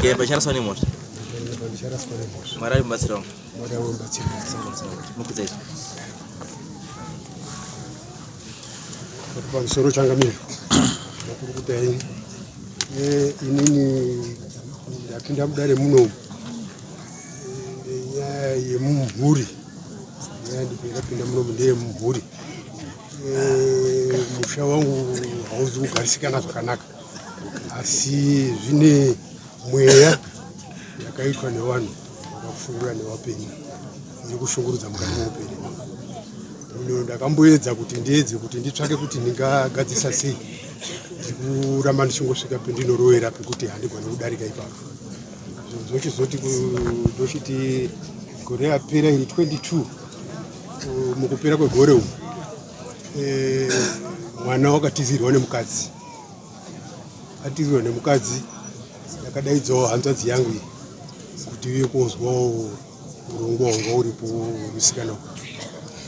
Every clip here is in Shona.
Yemba icharaswa nemhosva. Yemba ndicharaswa nemhosva. Mwari ari mubatsiri wangu. Mwari ari mubatsiri wangu. Mukudza izvi. Kuti pamusoro changamire. Makurukuta enyu. Eh, inini ndapinda mudare muno. Eh, nyaya yemumhuri. Nyaya ndapinda muno ndeyemumhuri. Eh, musha wangu hauzi kugarisikana zvakanaka. asi zvine mweya yakaitwa nevanhu vakapfuura nevapenyu iri kushungurudza mukati meupenyu hwangu. Hino ndakamboedza kuti ndiedze kuti nditsvake kuti ndingagadzisa sei, ndikuramba ndichingosvika pendinorovera pekuti handigoni kudarika ipapo. Zvochizoti ndochiti gore rapera iri 22 mukupera kwegore umu eh, mwana wakatizirwa nemukadzi atizirwa nemukadzi ndakadaidzawo hanzvadzi yangu iyi kuti iuye kozwawo urongwa hwanga uripo musikana uyu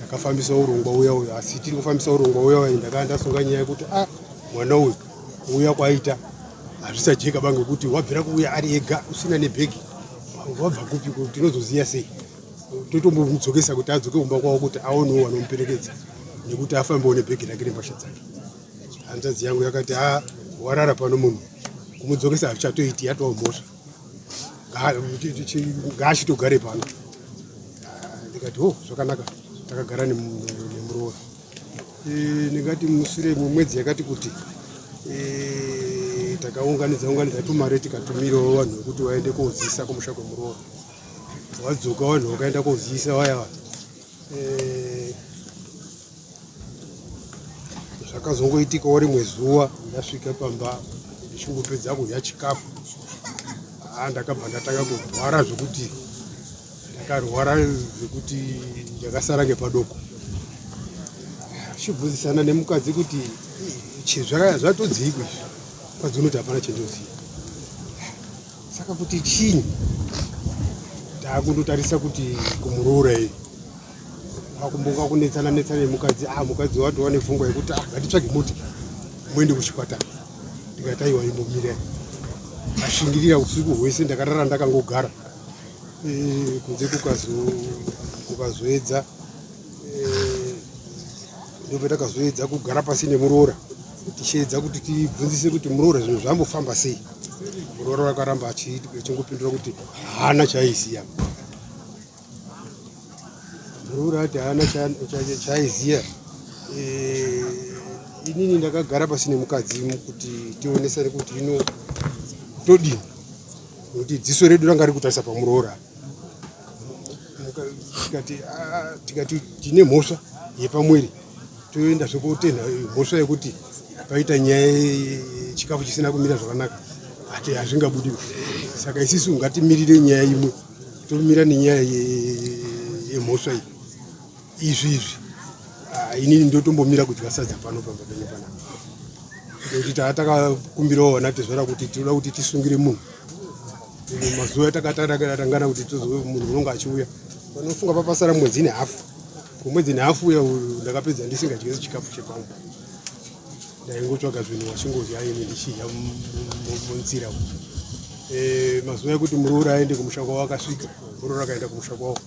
takafambisa urongwa uya uyu asi tiri kufambisa urongwa uya uyu ndakanga ndasunga nyaya yekuti a ah, mwana uyu kuuya kwaita hazvisajeka ba ngekuti wabvira kuuya ari ega usina nebhegi wabva kupi tinozoziva sei totombomudzokesa kuti adzoke kumba kwavo kuti aonewo vanomuperekedza nekuti afambewo nebhegi rake nembatya dzake hanzvadzi yangu yakati ha warara pano munhu kumudzokesa hazvichatoiti yatova mhosva ngaachitogare pano ndikati ho zvakanaka takagara nemuroora e, ndingati mushure mumwedzi yakati kuti e, takaunganidza unganidza tumare tikatumirawo vanhu vekuti vaende kozisa kumusha kwemuroora wadzoka vanhu vakaenda kozisa vaya eh, zvakazongoitikawo rimwe zuva ndasvika pamba ndichingopedza kudya chikafu ah, ndakabva ndatanga kurwara zvekuti ndakarwara zvekuti ndakasara ngepadoko chibvunzisana nemukadzi kuti zvatodziiko izvi mukadzi unoti hapana chendoziva Saka kuti chinyi takundotarisa kuti kumuroora iyi kwakumbonga kunetsana netsana nemukadzi ah mukadzi watova nepfungwa yekuti ah ngatitsvage mota muende kuchipatara ndikati aiwa imbomirai ashingirira usiku hwese ndakarara ndakangogara eh, kunze kukazoedza eh, ndopetakazoedza kugara pasi nemuroora tichiedza kuti tibvunzise kuti muroora zvinhu zvambofamba sei muroora wakaramba achingopindura kuti haana chaaiziva muroora ati haana chaaiziva eh, inini ndakagara pasi nemukadzi kuti tionesane kuti ino todini nokuti dziso redu ranga riri kutarisa pamuroora tikati ah, tikati tine mhosva yepamwiri toenda zvekutenha mhosva yekuti paita nyaya yechikafu chisina kumira zvakanaka ati hazvingabudi saka isisu ngatimirire nyaya imwe tomira nenyaya yemhosva iyi izvi izvi ah, inini ndotombomira kudya sadza pano pamba penyu panapa nekuti taa takakumbirawo vana tezvara kuti tinoda kuti tisungire munhu mazuva atakatangana kuti tozo munhu unonga achiuya panofunga papasara mwedzi nehafu kumwedzi nehafu uya uyu ndakapedza ndisingadye chikafu chepangu ndaingotsvaga zvinhu wachingodya ini ndichidya munzira eh, mazuva ekuti muroora aende kumusha kwavo akasvika muroora akaenda kumusha kwavo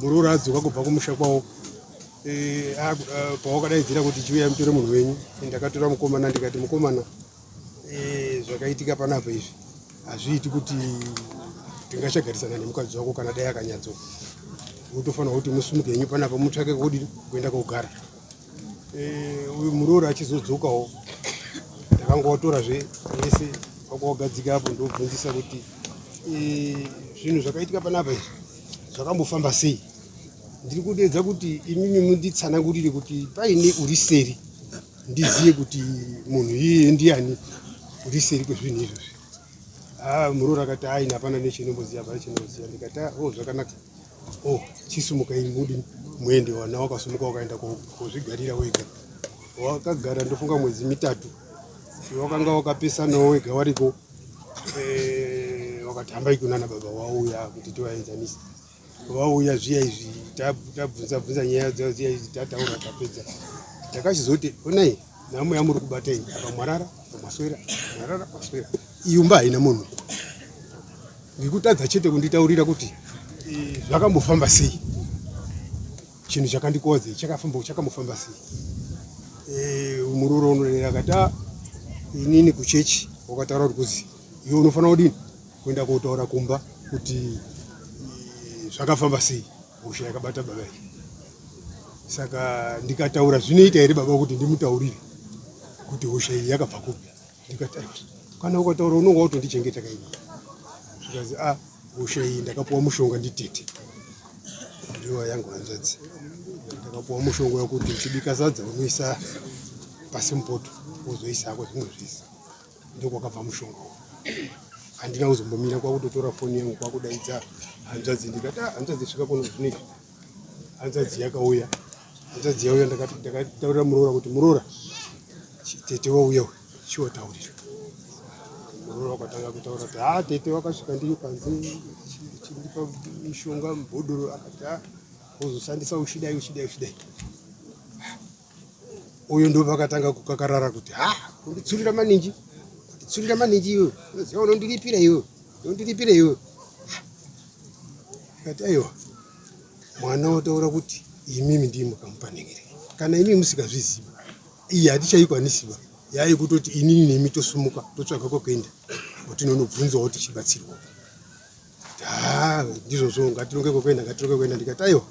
muroora adzoka kubva kumusha kwavo eh, eh, pawakadaidzira kuti chiuya mutore munhu wenyu ndakatora mukomana ndikati mukomana Eh, zvakaitika panapa izvi hazviiti kuti tingachagarisana nemukadzi wako kana dai akanyatsoka unotofanira kuti musumuke henyu panapa mutsvake kodi kuenda kogara eh, uyu muroora achizodzokawo ndakangowatora zve vese kwakuwagadzika apo ndobvunzisa kuti eh, zvinhu zvakaitika panapa izvi zvakambofamba sei ndiri kudeedza kuti imimi munditsanangurire kuti paine uri seri ndiziye kuti munhu iyeye ndiyani uri seri kwezvinhu izvozvi ah, muroora akati aina hapana nechinomboziva hapana chinoziva ndikati ah, oh zvakanaka oh chisumuka ini mudi muende wana wakasumuka wakaenda kozvigarira wega wakagara ndofunga mwedzi mitatu wakanga wakapesanawo wega wariko eh, wakati hambai kunana baba wauya kuti tivaenzanise vauya zviya izvi tabvunza bvunza nyaya dzavo dziya izvi tataura tapedza takachizoti onai nhamo yamuri kubata iyi apa mwarara apa maswera mwarara maswera iyi umba haina munhu Ngekutadza chete kunditaurira kuti eh, zvakambofamba sei chinhu chakandikuwadza chakafamba chakambofamba sei. Eh, muroora unorera akati ah, inini kuchechi wakataura kuti kuzi iwe unofanira kudini kuenda kotaura kumba kuti eh, zvakafamba sei hosha yakabata baba iyi. Saka ndikataura zvinoita here baba kuti ndimutaurire kuti hosha iyi yakabva kupi? Ndikati aiwa, kana ukataura unonga watondichengeta kaini. Zvikanzi a ah, hosha iyi ndakapuwa mushonga nditete, ndiwa yangu hanzvadzi, ndakapuwa mushonga wekuti uchibika sadza unoisa pasi mupoto wozoisa hako zvimwe zvese, ndokwakabva mushonga uwo. Handina kuzombomira, kwakutotora foni yangu kwakudaidza hanzvadzi, ndikati ah, hanzvadzi svika kuno zvino izvi. Hanzvadzi yakauya, hanzvadzi yauya, ndakataurira muroora kuti muroora tete wauya uyu chiwataurira. Muroora wakatanga kutaura kuti haa tete wakasvika ndiri panze chindipa mishonga mubhodhoro, akati haa wozoshandisa uchidai uchidai uchidai. Uyu ndo pakatanga kukakarara kuti ha kunditsurira maninji, kunditsurira maninji iwe, unoziva unondiripira iwe, unondiripira iwe. Ndikati aiwa, mwana wotaura kuti imimi ndii mukamupa nhengere, kana imimi musikazvizivi iyi hatichaikwanisiba, yayi kutoti inini nemi tosumuka totsvaga kwekuenda kwatinonobvunzawo tichibatsirwa. Haa ndizvozvo, ngatironge kwekuenda, ngatironge kwekuenda. Ndikati aiwa,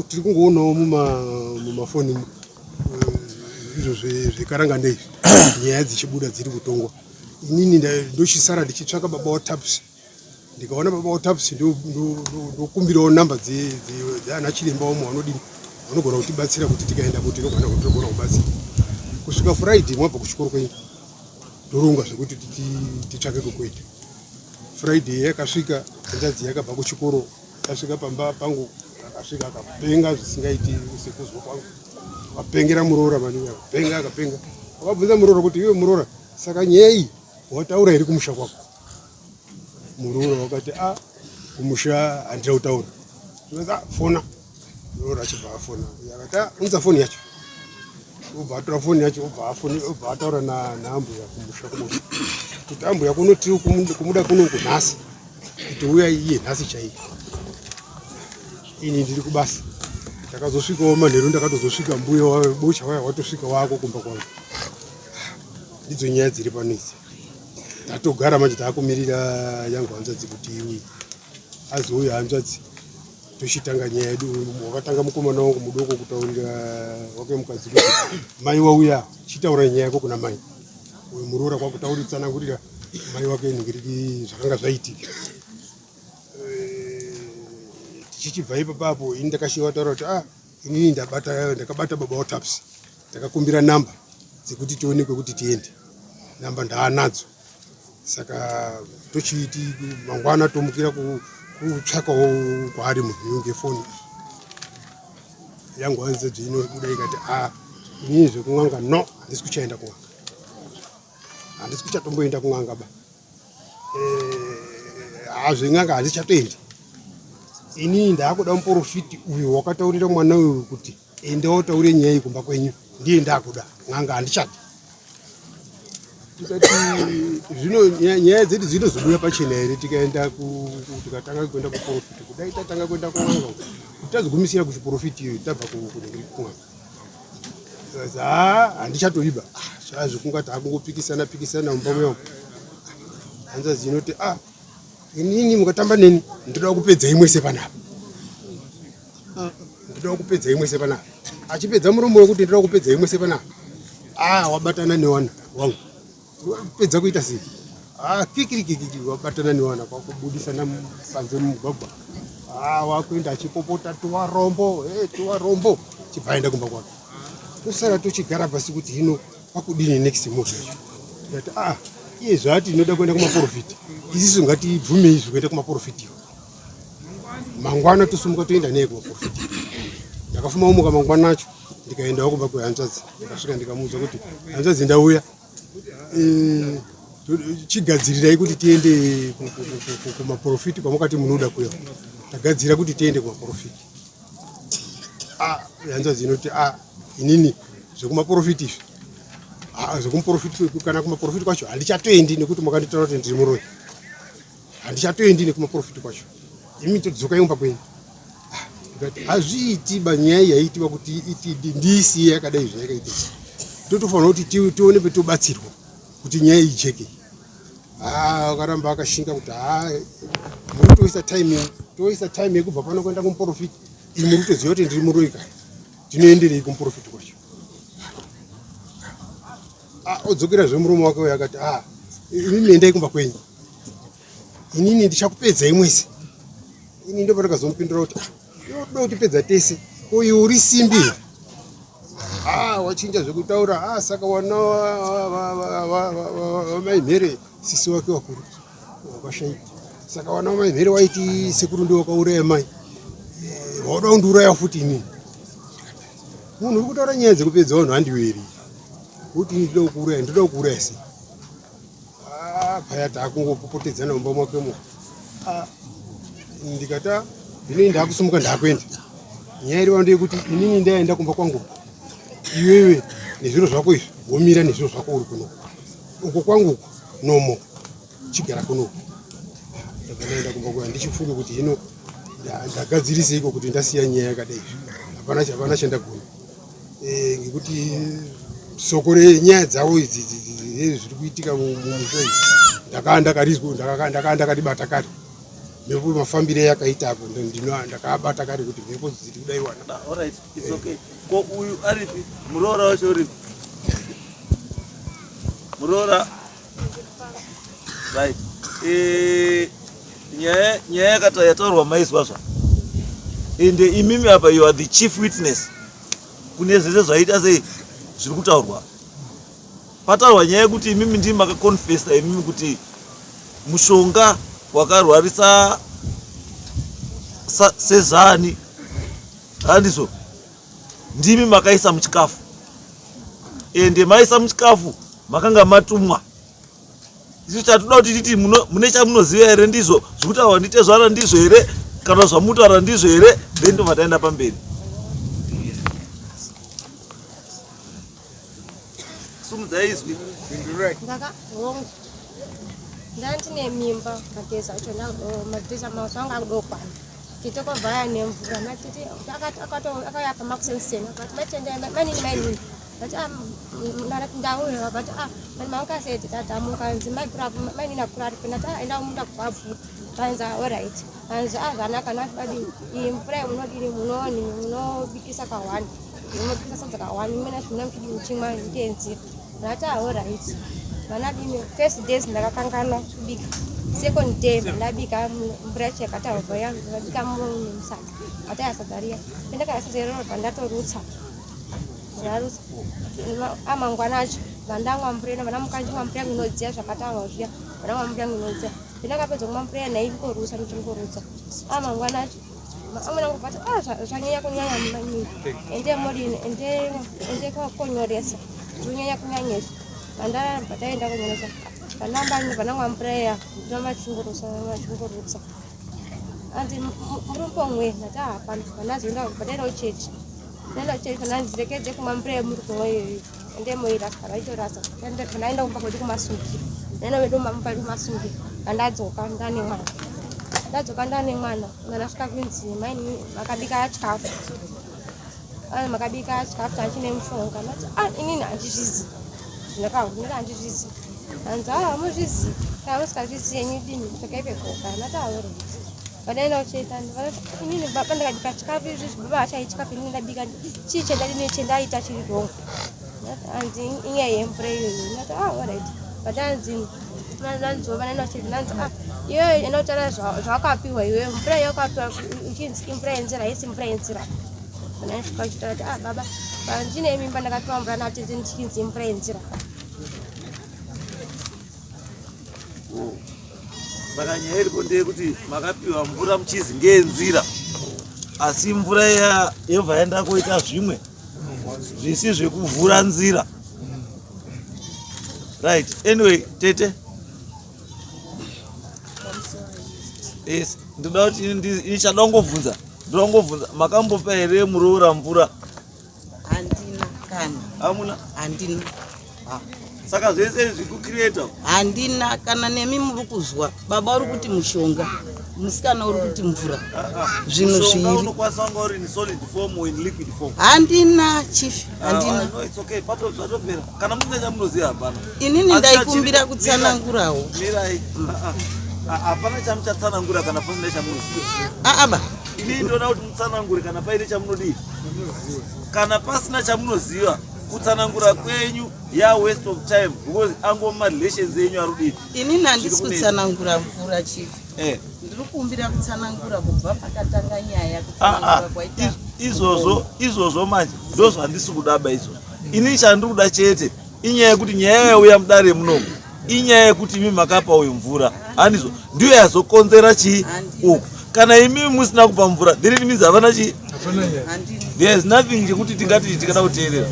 tiri kungoonawo mumafoni eh, izvo zvekaranganda izvi nyaya dzichibuda dziri kutongwa. Inini ndochisara ndichitsvaka baba waTaps, ndikaona baba waTaps ndokumbirawo namba dzeana chiremba wamwe vanodini vanogona kutibatsira kuti tikaenda kuti tinogona kubatsira kusvika Friday mwabva kuchikoro kwenyu, toronga zvekuti titsvake kwekuenda. Friday yakasvika, hanzvadzi yakabva kuchikoro yasvika pamba pangu, akasvika akapenga zvisingaiti sekuzwa kwangu, akapengera muroora maningi, akapenga akapenga. Akabvunza muroora kuti iwe muroora, saka nyaya iyi wataura here kumusha kwako? Muroora wakati a ah, kumusha handina kutaura. Ah, fona. Muroora achibva afona, akati ah, unza foni yacho. Obva atora foni yacho, obva afoni, obva ataura naambuya kumusha kumusha kuti ambuya kuno tiri kumuda kuno kunhasi, kuti uya iye nhasi chaiye, ini ndiri kubasa. Ndakazosvikawo manheru, ndakatozosvika mbuya bocha waya watosvika wako kumba kwangu. Ndidzo nyaya dziri pano idzi. Tatogara manje taakumirira yangu hanzvadzi kuti iuye, azouya hanzvadzi tochitanga nyaya yedu. Wakatanga mukomana wangu mudoko kutaurira wake mukadzi kuti mai wauya, chitaura nyaya yako kuna mai uyu. Muroora kwakutauritsanangurira mai wake ningiriki zvakanga zvaitika. Eh, tichichibva ipapapo ini ndakashiva taura kuti ah inini ndabata ndakabata baba wataps, ndakakumbira namba dzekuti tionekwe kuti tiende, namba ndaanadzo, saka tochiti mangwana tomukira kutsvakawo kwaari munhu uyu ngefoni yangu. Hanzvadzi inobuda ikati a ah, inini zvekun'anga no, handisi kuchaenda kun'anga, handisi kuchatomboenda kun'anga ba, eh, zven'anga handichatoendi inini, ndaakuda muprofiti uyu wakataurira mwana uyu kuti enda wotaure nyaya iyi kumba kwenyu, ndiye ndakuda, n'anga handichadi. Tikati zvino nyaya dzedu dzinozobuda pachena here tikaenda tikatanga kuenda kuprofiti? Kudai tatanga kuenda kun'anga kuti tazogumisira kuchiprofiti iyoyo tabva kunenge kun'anga, haa handichatoiba. Ah, zvazvo takungopikisana pikisana mumba muya. Hanzvadzi inoti ah, inini mukatamba neni ndoda kupedza imwe sepanapa, ndoda kupedza imwe sepanapa. Achipedza muromo wekuti ndoda kupedza imwe sepanapa, ah, wabatana newana wangu, pedza kuita sei? Ah, kikirikikiki, wabatana newana kwakubudisana panze mumugwagwa. Ah, wakuenda achipopota tuwarombo, hey, tuwarombo, chibva aenda kumba kwake. Tosara tochigara pasi kuti hino pakudini next move yacho? Ndati ah, iye zvaati inoda kuenda kumaprofiti, isisu ngatibvumei zvekuenda kumaprofiti iwo. Mangwana tosumuka toenda naye kumaprofiti. Ndakafuma umuka mangwana acho, ndikaendawo kumba kwehanzvadzi. Ndakasvika ndikamuudza kuti hanzvadzi ndauya, eh, chigadzirirai kuti tiende kumaprofiti kwamukati munoda kuya, tagadzira kuti tiende kumaprofiti. Ah, hanzvadzi inoti ah, inini zvekumaprofiti izvi, ah, zvekumuprofiti kana kumaprofiti kwacho handichatoendi nekuti makanditaura kuti ndiri muroyi. Handichatoendi nekumaprofiti kwacho, imi todzokai kumba kwenyu. Ah, ndikati hazviiti ba, nyaya iyi haiitiwa kuti ndiisiye yakadai zvayakaita, totofanira kuti tione petobatsirwa kuti nyaya ijeke. Ah, akaramba akashinga kuti ha, muri kutoisa time, toisa time yekubva pano kuenda kumuprofiti, imi muri kutoziva kuti ndiri muroyi kare, tinoenderei kumuprofiti kwacho? Ah, odzokera zvemurume wake uyo akati, ah, imimi endai kumba kwenyu, inini ndichakupedzai mwese. Ini ndo pandakazomupindura kuti, ah, iwe unoda kutipedza tese, ko iwe uri simbi here? Ah, wachinja zvekutaura. Ah, saka wana vamai Mhere, sisi wake wakuru wakashaika, saka wana vamai Mhere waiti sekuru ndio wakauraya mai, wauda kundiuraya futi inini. Munhu uri kutaura nyaya dzekupedza vanhu handiweri kuti ndinoda kuuraya, ndinoda kuuraya sei? Ah, paya takungopopotedzana mumba mwakemo. Ah, ndikati, ah, inini ndakusimuka ndakuenda. Nyaya iri ndeyekuti inini ndaenda kumba kwangu, iwewe nezviro zvako izvi womira nezviro zvako uri kuno uko kwangu uko nomo chigara kuno. Ndabva ndaenda kumba kuya ndichifunga kuti hino ndagadziriseiko kuti ndasiya nyaya yakadai izvi, hapana hapana chandagona ngekuti soko renyaya dzavo idzi zviri kuitika mumusha izvi ndakaa ndakarizwa, ndakaa ndakaribata kare. Mhepo mafambire yakaita apo ndakabata kare kuti mhepo dziri kudaiwana. Alright, it's okay. Ko uyu aripi? Muroora wacho uripi? Muroora. Right. Nyaya yakata yataurwa maizwa zva. Ende imimi apa you are the chief witness. Kune zvese zvaita sei zviri kutaurwa. Pataurwa nyaya yekuti imimi ndimi makaconfessa imimi kuti mushonga wakarwarisa sezani handizvo, ndimi makaisa muchikafu, ende maisa muchikafu makanga matumwa. Isu chatoda kuti titi mune chamunoziva here, ndizvo zvikutaurwa nditezvara ndizvo here, kana zvamutaura ndizvo here? Then tobva taenda pamberi. Sumudzai izwi. Ndaka hongu, ndandine mimba magezi acho, magezi mazuva anga akudokwana. Tete kwabvaya nemvura, matete akauya pamakuseniseni akati, matende mainini, mainini, vati, ah, ndauya. Vakati, ah, maukaseti tatamuka nzi mainini akura aripo. Ndati, ah, enda munda kubva. Vanzi, alright. Vanzi, ah, zvanaka. Ndati badini, iyi mvura munodini, munoni munobikisa kahwani, munobikisa sadza kahwani, mena zvimuna muchidini muchimwa ndenzira. Ndati, ah, alright. Vanadini, first days ndakakanganwa kubika, second day ndabika mvura yacho yakataurwa ya, ndabika musadza, ataya sadza riya, pendakaya sadza iroro pandatorutsa, ndarutsa amangwana acho vandamwa mvura ino, vandamuka ndimwa mvura yangu inodziya zvakataurwa zviya, vandamwa mvura yangu inodziya. Pendakapedza kumwa mvura iya ndaingorutsa, ndichingorutsa. Amangwana acho amweni angu vati, ah, zvanyanya kunyanya maningi, ende modini, ende konyoresa, zvonyanya kunyanya izvi. Pandaramba taenda konyoresa, pandamba pandamwa mvura iya ndinoma chingorutsa, chingorutsa. Anzi muri pomwe? Ndati hapana. Pandazoenda, pandaenda kuchechi, ndaenda kuchechi, pandanzi rekedze kumwa mvura yemuri kumwa iyoyo, ende moirasa, vaitorasa. Pandaenda kumba kwedu kumasungiro, ndaenda kwedu kumba kwedu kumasungiro, pandadzoka ndane mwana, ndadzoka ndane mwana, ndasvika kunzi maini makabika chikafu, makabika chikafu chachine mushonga. Ndati, ah, inini handizvizivi zvindakaura, ndati handizvizivi. Hanzi, ah, hamuzvizivi, kana musikazvizivi henyu dini, tsvakai pegoka. Ndati auri vadaenda kuchechi, inini baba ndakabika chikafu izvizvi, baba hachai chikafu inini ndabika, chii chendadini chendaita chiri wrong? Hanzi inyaya yemvura iyoyo. Ndati, ah, alright. But hanzi nanzova vanaenda kuchechi, ndanzi, ah, iyoyo enda kutaura zvawakapiwa iwewe, mvura yawakapiwa uchinzi imvura yenzira, haisi mvura yenzira. Ndasvika uchitaura kuti, ah, baba, pandine mimba ndakapiwa mvura natete ndichinzi imvura yenzira. Saka nyaya iripo ndeyekuti makapiwa mvura muchizi ngeyenzira, asi mvura iya yobva yaenda koita zvimwe zvisi zvekuvhura nzira. Right, anyway, tete, yes, ndoda kuti ndichada kungobvunza, ndoda kungobvunza, makambopa here muroora mvura? Handina kana. Hamuna? Handina. Ah. Saka zvese izvi kucreator. Handina kana nemi muri kuzwa. Baba uri kuti mushonga, musikana uri kuti mvura. Ah, ah. Zvinhu Mushonga zviri. unokwanisa kunga uri in solid form or in liquid form. Handina chief, Ah, handina. ah, no, it's okay. Pato zvatopera. Kana musina chamunoziva hapana. Inini Asi ndaikumbira chachiri- kutsanangurawo. Mirai. Ah, ah. Ah, Hapana chamuchatsanangura kana pasina chamunoziva. Aa ba. Ini ndoda kuti mutsanangure kana paine chamunodii. Kana pasina chamunoziva, kutsanangura kwenyu ya waste of time because angoma relations enyu arudii. Inini handisi kutsanangura mvura chief. Eh. Ndiri kukumbira kutsanangura kubva pakatanga nyaya Ah, kutsanangura ah, kwaita. izvozvo izvozvo manje ndozvandisi kudaba izvozvo. Ini chandiri kuda chete inyaya yekuti nyaya yauya mudare munomu inyaya yekuti imi makapa uyu mvura handizvo ndiyo yazokonzera chii uku kana imimi musina kupa mvura then it means havana chii there is nothing chekuti tingati tikada kuteerera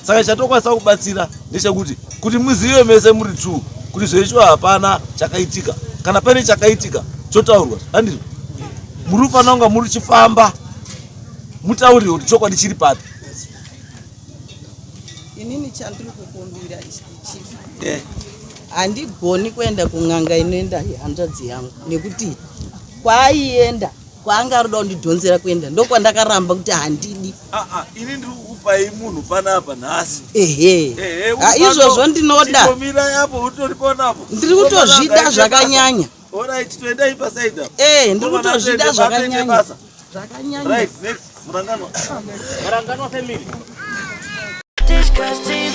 saka chatokwanisa kubatsira ndechekuti kuti muzive mese muri two kuti zveshuwa hapana chakaitika kana pane chakaitika chotaurwa handizvo muri kufanira kunga muri chifamba mutaurire kuti chokwadi chiri papi Inini chandiri kukumbira chief eh. Handigoni kuenda kun'anga inoenda hanzvadzi yangu nekuti kwaaienda kwaanga ari kuda kundidhonzera kuenda ndokwandakaramba kuti handidi. Ah, ah, ini ndiri kukupai munhu panapa nhasi. Ehe. Ah, izvozvo ndinoda. Chitomira apo utori panapo. Ndiri kutozvida zvakanyanya. Alright, toendai pasaida. Eh, ndiri kutozvida zvakanyanya. Zvakanyanya. Right, next. Muranganwa. Muranganwa family. Disgusting.